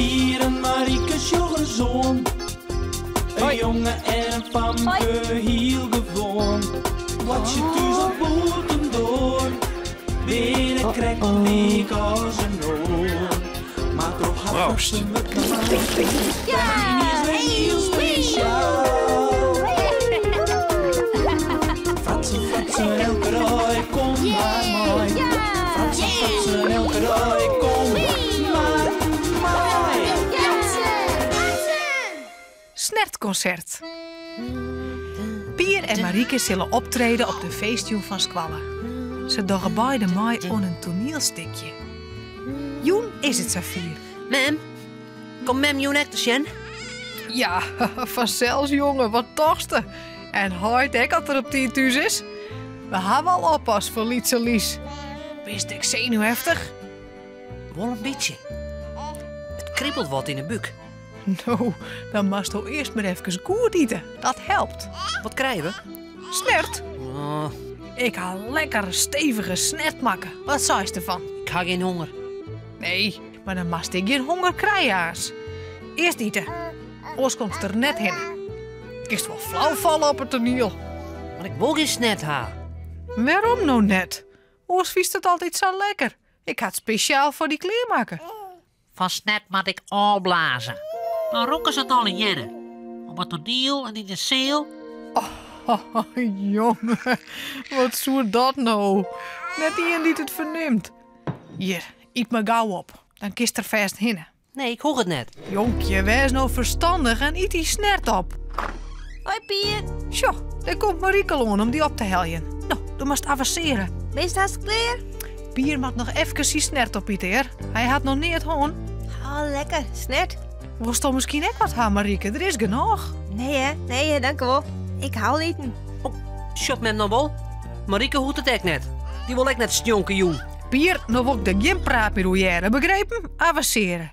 Pier en Marieke sjoch ris oan. In jonge en in famke, hiel gewoan. Boartsje thús of bûtendoar, binne krekt lyk as in oar. Mar troch har Proost. fratsen wurdt de yniens wer hiel spesjaal. Fratsen, fratsen, elke dei, kom mar mei. Fratsen, fratsen, elke dei, kom mar mei. Snertkonsert. Pier en Marieke sille optrede op de feestjûn fan skoalle. Se dogge beide mei oan in toanielstikje. Jûn is it safier. Mem, komt mem jûn ek te sjen? Ja, fansels jonge, wat tochtste? En heit ek as er op tiid thús is. We hawwe al oppas foar lytse Lies. Bist ek senuweftich? Wol in bytsje. It kribbelt wat yn 'e búk. No, dan moatsto earst mar efkes goed ite. Dat helpt. Wat krije we? Snert. Oh. Ik ha lekker stevige snert makke. Wat seist derfan? Ik ha gjin honger. Nee, mar dan moatst ek gjin honger krije, aas. Earst ite, oars komst der net hinne. Kinst wol flau falle op it toaniel. Mar ik wol gjin snert ha. Wêrom no net? Oars fynst it altyd sa lekker. Ik ha it spesjaal foar dy klearmakke. Fan snert moat ik ôfblaze. Dan rûke se it allegearre. Op it toaniel en yn de seal. Oh, jonge, wat soe dat no? Net ien dy't it fernimt. Hjir, yt mar gau op, dan kinst der fêst hinne. Nee, ik hoech it net. Jonkje, wês no ferstannich en yt dy snert op. Hoi Pier. Sjoch, dêr komt Marieke al oan om dy op te heljen. No, do moatst avansearje. Bist hast klear? Pier moat noch efkes syn snert opite, hear. Hy hat noch neat hân. Oh, lekker, snert. Wolsto miskien ek wat ha, Marieke? Der is genôch. Nee hè, nee hè, dankewol. Ik ha al iten. Oh, sjocht mem no wol? Marieke hoecht it ek net. Dy wol ek net stjonke jûn. Pier, no wol ik der gjin praat mear oer hearre, begrepen? Avansearje.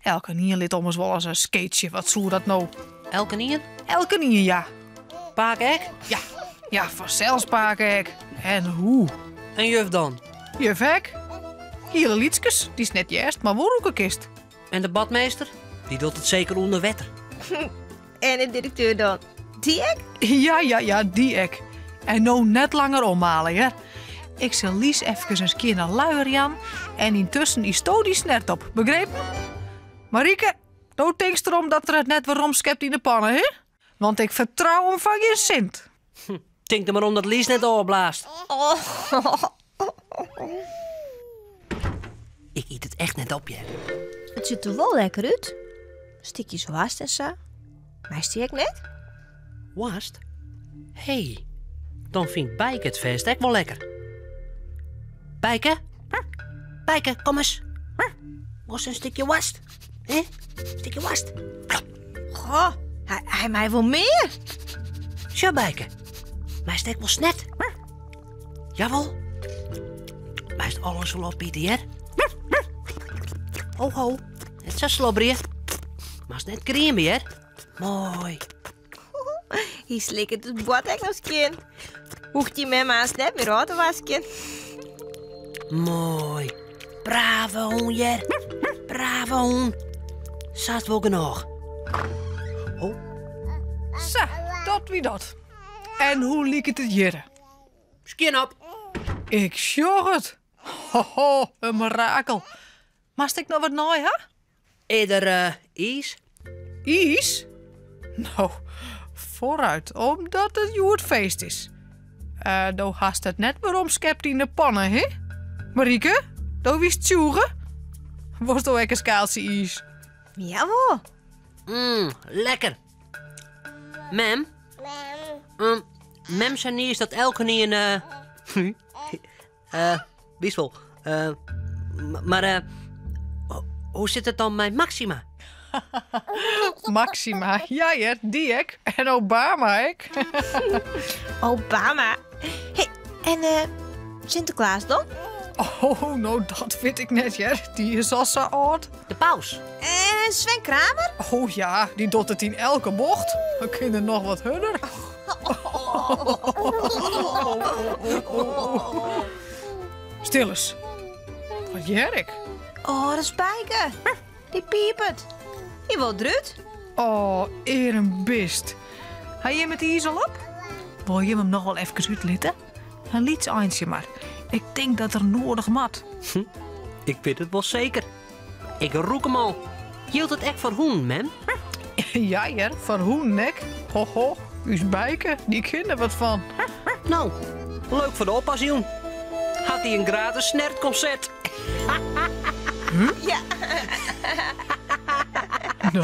Elkenien lit ommers wol as in skeetsje, wat soe dat no? Elkenien? Elkenien, ja. Pake ek? Ja, ja, fansels pake ek. En hoe? En juf dan? Juf ek. Hiele lytskes, dy'tst net hearst, mar wol rûke kinst. En de badmeester? Dy docht it seker ûnder wetter. En de direkteur dan? Dy ek? Ja, ja, ja, dy ek. En no net langer ommale, hear. Ik sil Lies efkes in skjinne luier jaan en yntusken ytsto dy snert op, begrepen? Marieke, do tinkst derom dat er it net weromskept yn de panne, hè? Want ik fertrou him foar gjin sint. Tink der mar om dat Lies net ôfblaast. Ik yt it echt net op, hear. It sjocht der wol lekker út. Stikjes woarst en sa. Meist dy ek net? Woarst? Hé, dan fynt Bijke it fêst ek wol lekker. Bijke? Bijke, kom ris. Wolst in stikje woarst? Hè? Stikje woarst? Goh, hy, hy mei wol mear. Sjoch, Bijke. Meist ek wol snert? Jawol. Meist alles wol opite, hear. Ho, ho. Net sa slobberje. Moatst net grieme, hear. Moai. Hy slikket it board ek noch skjin. Hoecht dy mem aanst net mear ôf te waskjen. Moai. Brave hûn, hear. Brave hûn. Sa is it wol genôch. Oh. Sa, dat wie dat. En hoe liket it hjirre? Skjin op. Ik sjoch it. Ho, ho, in mirakel. Moatst ek noch wat nei ha? Is der eh, iis? Iis? No, foarút, omdat it hjoed feest is. Eh, do hast it net weromskept yn de panne, hè? Marieke, do wiest tsjûge? Wolsto ek in skaaltsje iis? Jawol. Mm, lekker. Mem? Mem. mem sei niis dat elkenien. eh eh, witst wol. Eh, mar eh, hoe sit it dan mei Maxima? Maxima, ja hear, dy ek. En Obama ek. Obama? Hé, en eh, Sinterklaas dan? Oh, no dat wit ik net hear. Dy is al sa âld. De paus. En Sven Kramer? Oh ja, dy docht it yn elke bocht. Dan kin der noch wat hurder. Stil ris. Wat hear ik? Oh, dat is Bijke. Dy piepet. Hy wol derút. Oh, earm bist. Ha jim it iis al op? Wol jim him noch wol efkes útlitte? In lyts eintsje mar. Ik tink dat er noadich moat. Ik wit it wol seker. Ik rûk him al. Jildt it ek foar hûnen, mem? Ja hear, foar hûnen ek. Ho ho, ús Bijke, dy kin der wat fan. No, leuk foar de oppasjûn. Hat hy in gratis snertkonsert. Ja. No.